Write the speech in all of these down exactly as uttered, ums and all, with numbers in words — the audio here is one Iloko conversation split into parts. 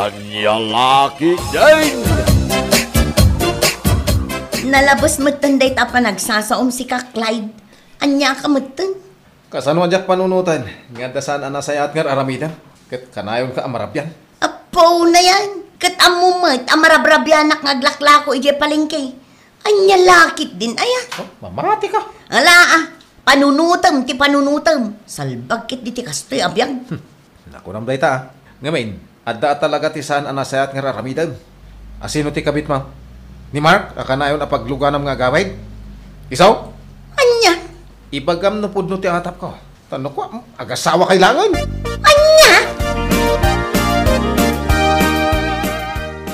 Ania la ketdin? Nalabes metten dayta a panagsasaom, sika, Clyde. Ania ka metten? Kasano a diak panunoten nga adda saan a nasayaat nga ar-aramidem? Ket kanayonka a marabian? Apo, nayan. Ket ammom met a marabrabianak nga aglaklako idiay palengke. Ania la ketdin aya? Oh, mamatika. Ala, ah. Panunotem ti panunotem. Salbag ketdi ti kastoy a biag. Hmm. Nakunam dayta, ah. Ngamin, adda a talaga ti saan a nasayaat nga ar-aramidem. Asino ti kabitmo? Ni Mark a kanayon a pagluganam nga agawid? Isu? Ania? Ibagam no pudno ti atapko. Tano ko, agasawakay laengen. Ania?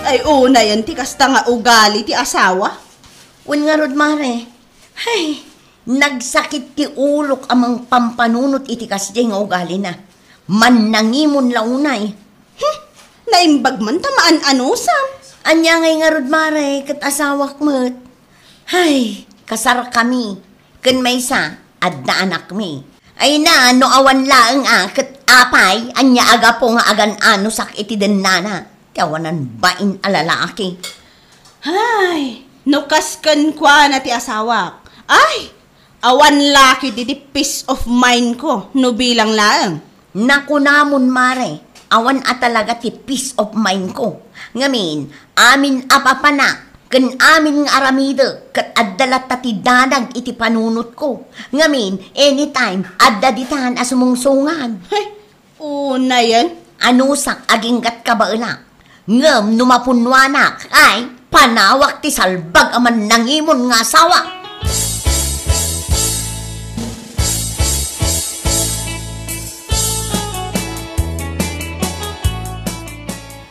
Ay, unayen ti kasta nga ugali ti asawa. Wen ngarud, Mare. Ay, nagsakit ti ulok a mangpampanunot iti kasdiay nga ugalina. Mannangimon la unay. Hmm, naimbag man ta maan-anusam. Ania ngay ngarud, Mare, ket asawak met. Ay, kasarkami. Ken maysa, adda anakmi. Ay na, no awan laeng a, ket apay, ania a gapu nga agan-anusak iti dennana? Ti awanan bain a lalaki. Ay, no kas kenkuana ti asawak. Ay, awan la ketdi ti peace of mind ko, no bilang laeng. Nakunamon, Mare, awan a talaga ti peace of mind ko. Ngamin, amin a papanak, ken amin nga aramidek, ket adda latta ti danag iti panunotko. Ngamin, anytime, adda ditan a sumungsungad. Hey, unayen. Anusak, aginggat kabaelak. Ngem no mapunnoanak, ay, panawak ti salbag a mannangimon nga asawa.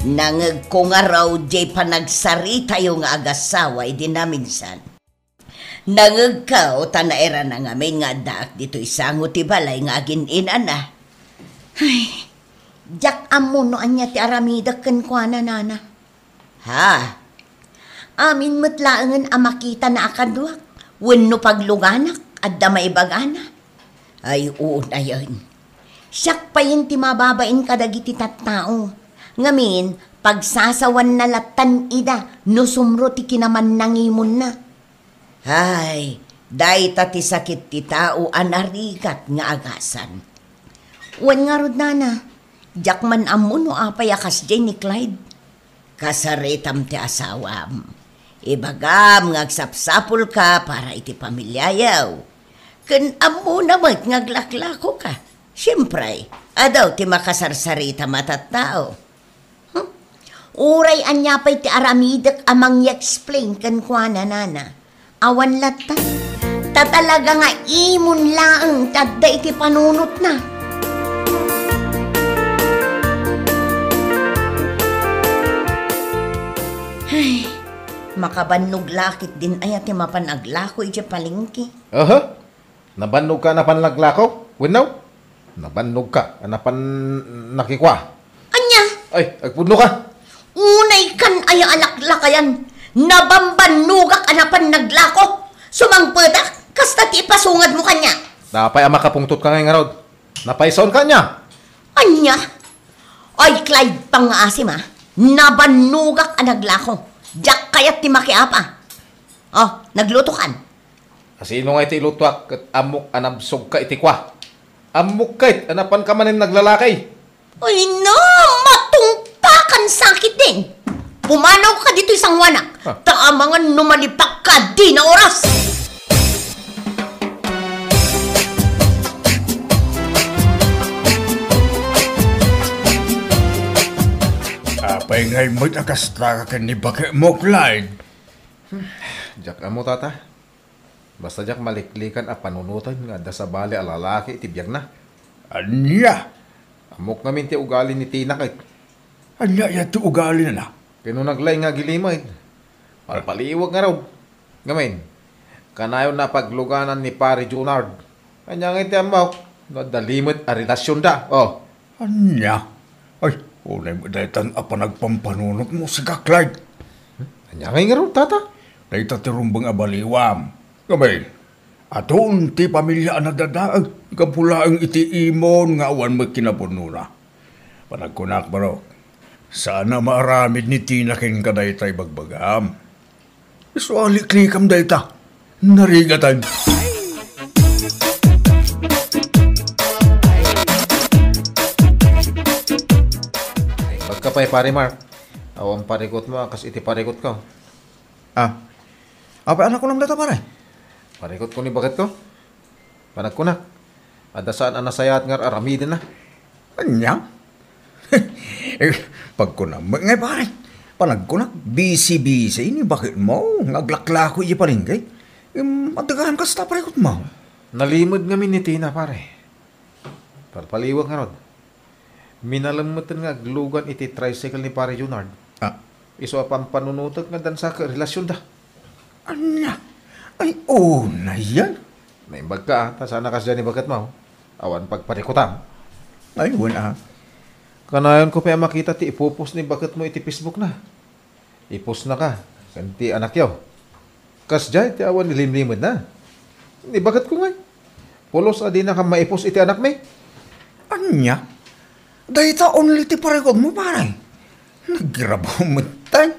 Nangegko ngarud diay panagsaritayo nga agasawa idi naminsan. Nangegko ta nairana ngamin nga addaak ditoy sango ti balay nga agin-inana. Ay, diak ammo no ania ti aramidek kenkuana, nana. Ha? Amin met laengen a makitana a kaduak wenno pagluganak, adda maibagana. Ay, unayen. Siak payen ti mababain kadagiti tattao. Ngamin, pagsasawanna lattan ida no sumro ti kinamannangimonna. Ay, dayta ti sakit ti tao a narigat nga agasan. Wen ngarud, nana, diak man ammo no apay a kasdiay ni Clyde. Kasaritam ti asawam. Ibagam nga agsapsapulka para iti pamiliayo. Ken ammona met nga aglaklakoka. Siempre, adu ti makasarsaritam a tattao. Hmm? Uray ania pay ti aramidek a mangi-explain kenkuana, nana. Awan latta. Ta talaga nga imon laeng ti adda iti panunotna. Ay, makabannog la ketdin aya ti mapan aglako idiay palengke. Aha. Nabannogka a napan naglako? Wenno? Nabannogka a napan nakikua? Ania? Ay, agpudnoka! Unaykan aya a laklakayan. Nabambannogak a napan naglako. Sumangpetak, kasta ti ipasungadmo kaniak. Apay a makapungtotka ngay ngarud? Napaysaonka ania? Ania? Ay, Clyde, pangngaasim, a. Nabannogak a naglako. Diak kayat ti makiapa. Oh, naglutokan. Asino ngay ti ilutuak ket ammok a nabsogka iti kua? Ammok ket a napanka manen naglalaki. Ay na, matungpakan sakit din. Pumanawka ditoy sanguanak. Ah. Ta amangan no malipakka, dina oras. Apay ngay met a kasta ka ken ni baketmo, Clyde? Diak ammo, tata. Basta diak maliklikan a panunoten nga adda sabali a lalaki iti biagna. Ania? Ammok ngamin ti ugali ni Tina ket. Ania aya ti ugalina? Ken no naglaing nga agilimed, palpaliiwag ngarud. Ngamin, kanayon a pagluganan ni Pari Junard. Ania ngay ti ammok no adda limed a relasionda? Oh. Ania? Ay, unay met daytan a panagpampanunotmo, sika, Clyde. Ania ngay ngarud, tata? Dayta ti rumbeng a baliwam. Ngamin, adun ti pamilia a nadadaag gapu laeng iti imon nga awan met kinapudnona. Panagkunak, barok, Saan a maaramid ni Tina kenka dayta ibagbagam. Isu a liklikam dayta. Narigaten. Pagka pay, Pare Mark, awan parikutmo a kas iti parikutko. Ah. Apay a nakunam dayta, pare? Parikutko ni baketko. Panagkunak, adda saan a nasayaat nga ar-aramidenna. Ania? Eh, pagkunam met ngay, pare. Panagkunak, bisi-bisi ni baketmo nga aglaklako idiay palengke. Em, adda gayam kasta, parikutmo? Nalimed ngamin ni Tina, pare. Palpaliwek ngarud. Minalem metten nga aglugan iti tricycle ni Pare Junard. Ah. Isu a pampanunotek nga addan sa karelasionda. Ania? Ay, unayen. Naimbag ka, ah, ta saan a kasdiay ni baketmo. Awan pagparikutam. Ay, wen, ah. Kanayonko pay a makita ti ipupos ni baketmo iti Facebook na. Ipusnaka ken ti anakyo. Kasdiay ti awan ilimlimedna. Ni baketko ngay, pulos a dinaka maipus iti anakmi. Ania? Dayta only ti parikutmo, pare? Nagrabaw metten.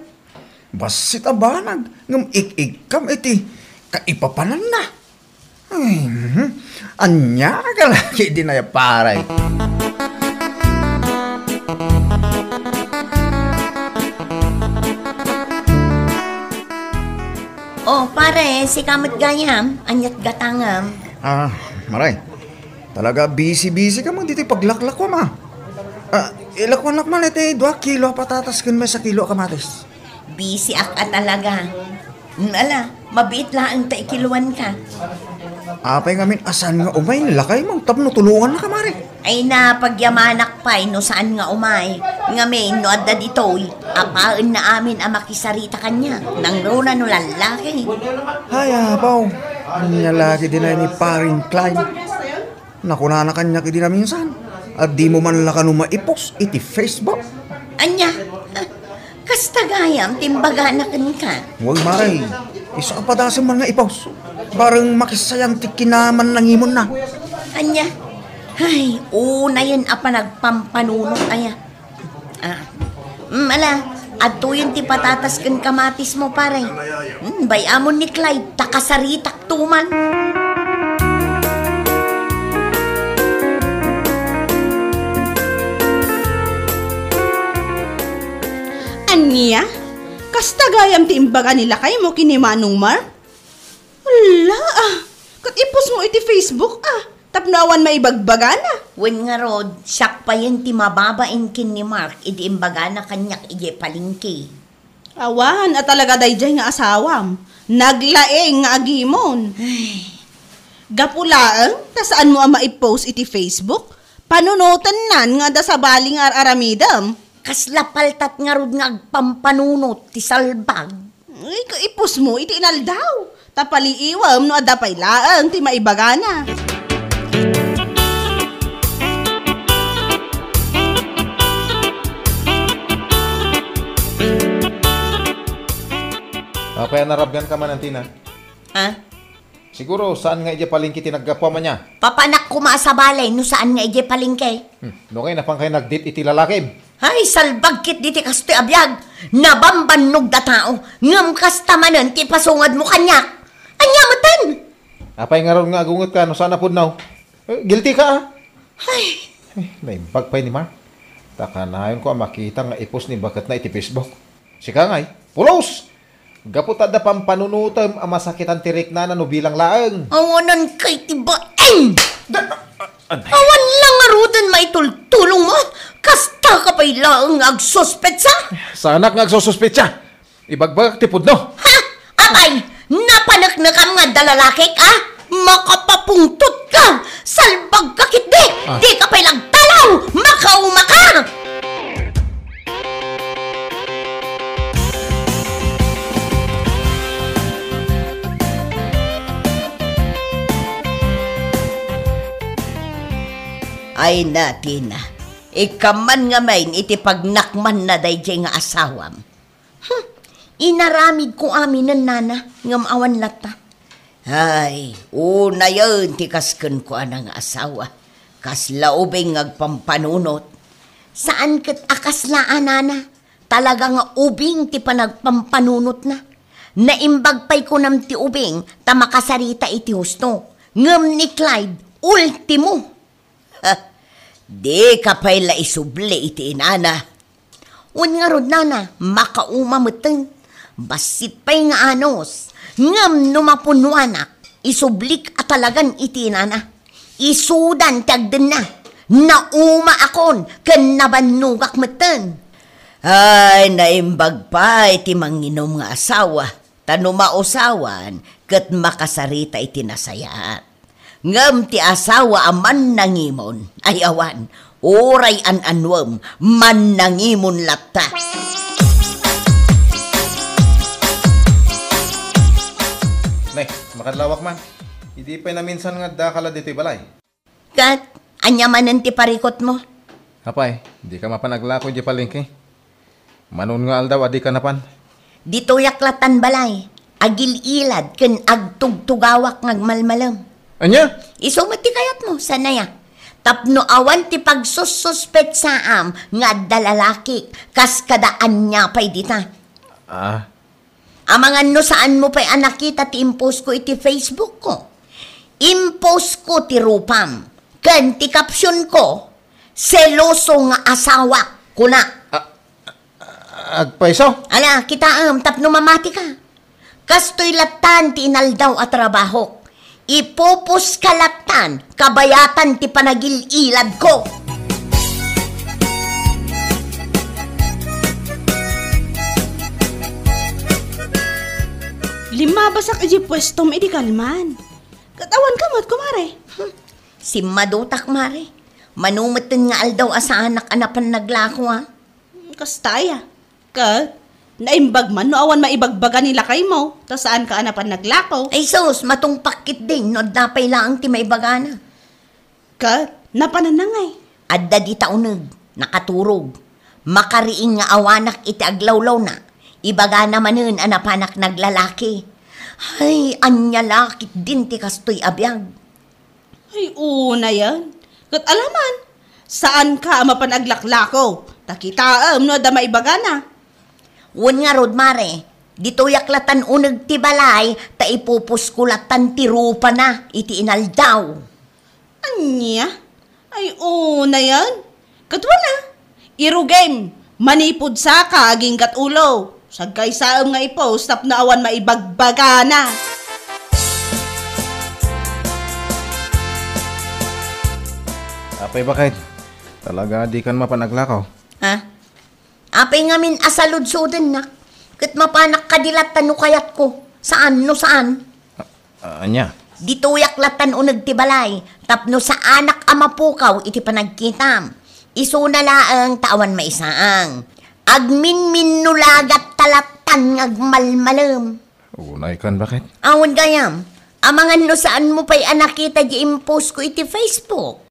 Bassit a banag ngem ik-ikkam iti kaipapananna. Ay, mhm. Ania ka laki dinaya, pare? Oh, pare, sika met gayam, aniat gatangem? Ah, Maray. Talaga busy-busy ka man ditoy paglaklakuam, ah. Ah, ilakuanak man iti dua kilo a patatas ken maysa kilo a kamatis. Busy ak a talaga. Mm, ala, mabiit laeng ta ikiluanka. Apay ngamin a saan nga umay ni lakaymo tapno tulongannaka, Mare? Ay, napagyamanak pay no saan nga umay. Ngamin no adda ditoy, apaenna amin a makisarita kaniak. Nangruna no lallaki. Ay, apaw. Ania lagi dinay ni Paring Clyde? Nakunana kaniak idi naminsan, a dimo man la kano maipos iti Facebook. Ania? Kasta gayam ti imbagana kenka? Wen, Mare. Isu a padasem man nga ipos. Bareng makisayan ti kinamannangimonna. Ania? Ay, unayen a panagpampanunot aya. Ah. Mm, ala, adtoyen ti patatas ken kamatismo, pare. Mm, bay-amon ni Clyde, ta kasaritakto man. Ania? Kasta gayam ti imbaga ni lakaymo ken ni Manong Mark? Ala, ah, ket ipusmo iti Facebook, ah, tapno awan maibagbagana. Wen ngarud, siak payen ti mababain ken ni Mark idi imbagana kaniak idiay palengke. Awan a talaga daydiay nga asawam. Naglaing nga agimon. Ay. Gapu laeng ta saanmo a maipost iti Facebook, panunotennan nga adda sabali nga ar-aramidem. Kasla paltat ngarud nga agpampanunot ti salbag. Ay, kaipusmo iti inaldaw. Ta paliiwem no adda pay laeng ti maibagana. Apay a narabnganka man, Antina? Ha? Siguro, saan nga idiay palengke ti naggapuam ania? Papanak koma a sabali no saan nga idiay palengke. Hmm, no kay napan kay nag-date iti lalakim? Ay, salbag ket diti kastoy a biag. Nabambannog da tao. Ngem kasta manen ti ipasungedmo kaniak. Ania metten? Apay ngarud nga agungetka no saan a pudno? Eh, guilty ka, ah. Ay. Eh, naimbag pay ni Mark. Ta kanayonko a makita nga ipos ni baketna iti Facebook. Sika ngay, pulos! Gapu ta adda pampanunotem a masakitan ti riknana no bilang laeng. Awanan kay ti baeng! Da-, a-, anay. Awan la ngaruden maitultulongmo? Kasta ka pay laeng nga agsuspetsa? Saanak nga agsususpetsa? Ibagbagak ti pudno. Ha? Apay, napaneknekam nga adda lalakik, a? Makapapungtot ka! Salbag ka ketdi! Ah. Di ka pay nagtalaw! Makauma ka! Ay, Tina, ikkan man ngamin iti pagnakmanna daydiay nga asawam. Hmm, inaramidko aminen, nana, ngem awan latta. Ay, unayen ti kas kenkuana nga asawa. Kasla ubing nga agpampanunot. Saan ket a kasla a nana, talaga nga ubing ti panagpampanunotna. Naimbag pay kunam ti ubing ta makasarita iti husto, ngem ni Clyde, ultimo. Dika pay la isubli iti inana. Wen ngarud, nana, makauma metten. Bassit pay nga anus, ngem no mapunnoanak, isublik a talagan iti inana. Isudan ti agdenna. Naumaakon ken nabannogak metten. Ay, naimbag pay ti manginom nga asawa, ta no mausawan, ket makasarita iti nasayaat. Ngem ti asawa a mannangimon, ay awan, uray an-anuem, mannangimon latta. Ne, makadlawak man. Idi pay naminsan nga addaka la ditoy balay. Ket, ania manen ti parikutmo? Apay, dika mapan aglako idiay palengke? Manon nga aldaw a dika napan? Ditoyak latan balay, agil-ilad ken agtugtugawak nga agmalmalem. Ania? Isu met ti kayatmo, saan aya? Tapno awan ti pagsussuspetsaam nga adda lalakik, kas kada ania pay dita. Ah, Amangan no saanmo pay a nakita ti impost ko iti Facebook ko. Impost ko ti rupam, ken ti caption ko, "Seloso nga asawak," kuna. Ah, agpayso? Ala, kitaem, tapno mamati ka. Kastoy lattan ti inaldaw a trabahok. Ipupos ka lattan, kabayatan ti panagil-iladko. Limmabasak idiay puestom idi kalman. Ket awan ka met, kumare. Hmm. Simmadutak, mare. Mano metten nga aldaw a saanak a napan naglako, a? Kasta aya. Ket, naimbag man no awan maibagbaga ni lakaymo, ta saanka a napan naglako. Ay sus, matungpak ketdin no adda pay laeng ti maibagana. Ket, napananna ngay? Adda dita uneg, nakaturog. Makariing nga awanak iti aglawlawna. Ibagana manen a napanak naglalaki. Ay, ania la ketdin ti kastoy a biag. Ay, unayen. Ket alaman, saanka a mapan aglaklako, ta kitaem no adda maibagana. Wen ngarud, mare, ditoyak latan uneg ti balay, ta ipuposko latan ti rupana iti inaldaw. Ania? Ay, unayen. Ket wen a, irugim, manipud saka aginggat ulo. Sagkaysaem nga i-post tapno awan maibagbagana. Apay, baket? Talaga, dikan mapan aglako? Ha? Apay ngamin a saludsodennak, ket mapanak kadi latta no kayatko. Saan no saan? Ah, ania? Ditoyak lattan uneg ti balay, tapno saanak a mapukaw iti panagkitam. Isuna laeng ta awan maisaang. Agminminno la gatta lattan nga agmalmalem. Unay kan, baket? Awan gayam. Amangan no saanmo pay a nakita di impost ko iti Facebook.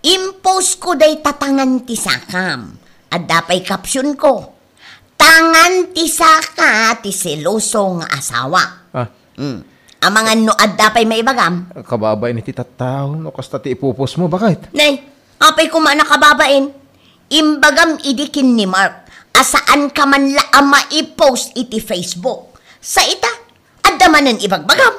Impost ko dayta tangan ti sakam. Adda pay caption ko, "Tangan ti saka ti seloso nga asawa." Ah. Hmm. Amangan no adda pay maibagam? Kababain iti tattao, no kasta ti ipopost mo, baket? Nay, apay koma nakababain? Imbagam idi ken ni Mark, a saan ka man la a maipost iti Facebook. Sa ita, adda manen ibagbagam.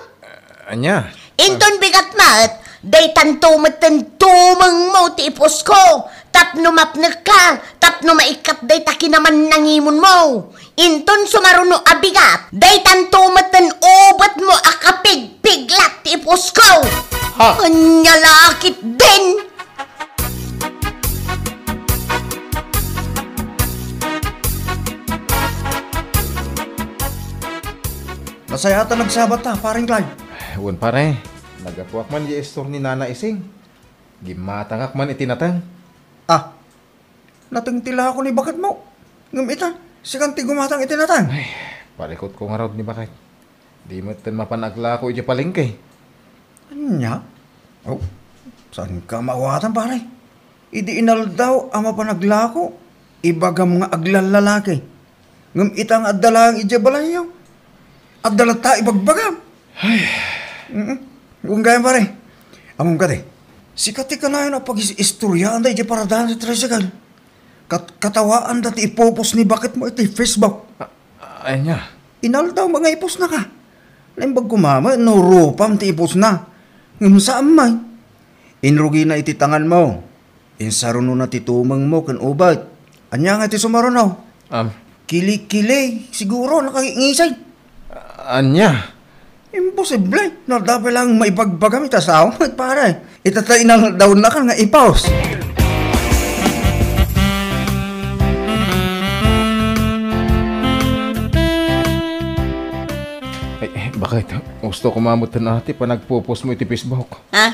Ania? Inton bigat met, daytanto metten tumengmo ti ipost ko, tapno mapnek ka, tapno maikkat dayta kinamannangimonmo. Inton sumaruno a bigat, daytanto metten ubetmo a kapigpiglat ti ipost ko. Ha? Ania la ketdin? Nasayaat a nagsabat ta, Pareng Clyde. Wen, pare, naggapuak man di istor ni Nana Ising. Gimmatangak man iti nateng. Ah, nateng ti lako ni baketmo. Ngem ita, sikan ti gumatang iti nateng. Ay, parikutko ngarud ni baket. Di metten mapan aglako idiay palengke. Ania? Oh, saanka maawatan, pare? Idi inaldaw a mapan aglako, ibagam nga aglallalaki. Ngem ita nga adda laeng idiay balayyo, adda latta ibagbagam. Ay. Mm-mm. Wen gayam, pare. Ammom kadi, sika ti kanayon a pagis-istoriaan da idiay paradanan ti tricycle. Kat-, katawaanda ti ipupos ni baketmo iti Facebook. A-, ania? Inaldaw nga ipusna ka. Naimbag koma met no rupam ti ipusna. Ngem saan man. Inrugina iti tanganmo. Insarunona ti tumengmo ken ubet. Ania nga ti sumaruno? Am. Kili-kili, siguro nakaingisay. Ania? Imposible. Nadapay lang maibagbagam iti asawa, pare. Ita ta inang daon na kan nga ipos. Ay, ay, bakit? Gusto ko mamutan ati pa nagpupos mo iti Facebook. Ha?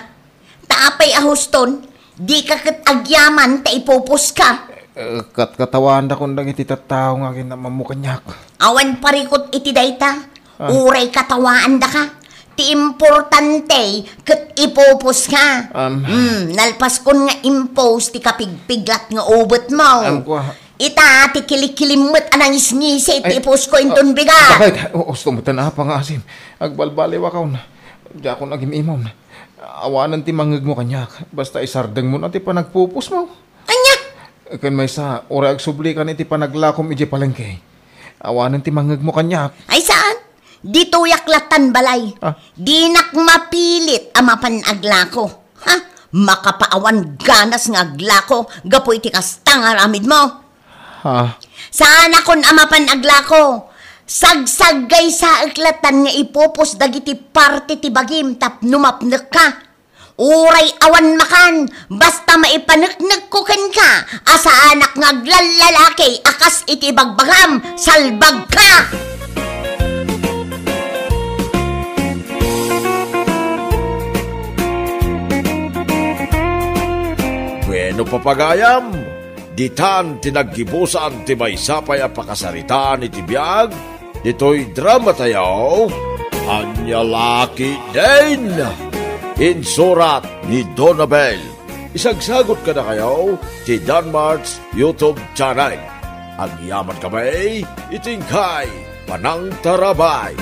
Ta apay a huston, dika ket agyaman ta ipupos ka. Eh, kat-, katawaanda kun dagiti tattao nga aginamammo kaniak. Awan parikut iti dayta. Ah. Uray katawaandaka. Ti importante ket ipupos ka. Um. Hmm, nalpas kun nga impos ti kapigpiglat nga ubet mo. Um, kua. Ita ti kilikilim met a nangisngisi ti Ay, ipos ko inton ah, bigat. Bakit? O, gusto mo tan apa nga asin? Agbalbaliw akon. Diakon agim-imon. Awanen ti mangngegmo kaniak, basta isardengmo na ti panagpupos mo. Ania? Ken maysa, uray agsubli kan iti panaglakom idiay palengke. Awanen ti mangngegmo kaniak. Ay saan? Ditoyak latan balay. Ah. Dinak mapilit a mapan aglako. Ha? Makapaawan ganas nga aglako gapu iti kasta nga aramid mo. Ha? Saanakon a mapan aglako. Sagsagaysaek latan nga ipupos dagiti parte ti bagim tapno mapnekka. Uray awan makan, basta maipaneknekko kenka a saanak nga aglallalaki a kas iti bagbagam, salbagka! Bueno, papagayam, ditan ti naggibusan ti maysa pay a pakasaritaan iti biag ditoy dramatayo, Ania La Ketdin. Insurat ni Donabel. Isagsagut kadakayo ti Danmart's YouTube channel. Agyaman kami iti inkay panangtarabay.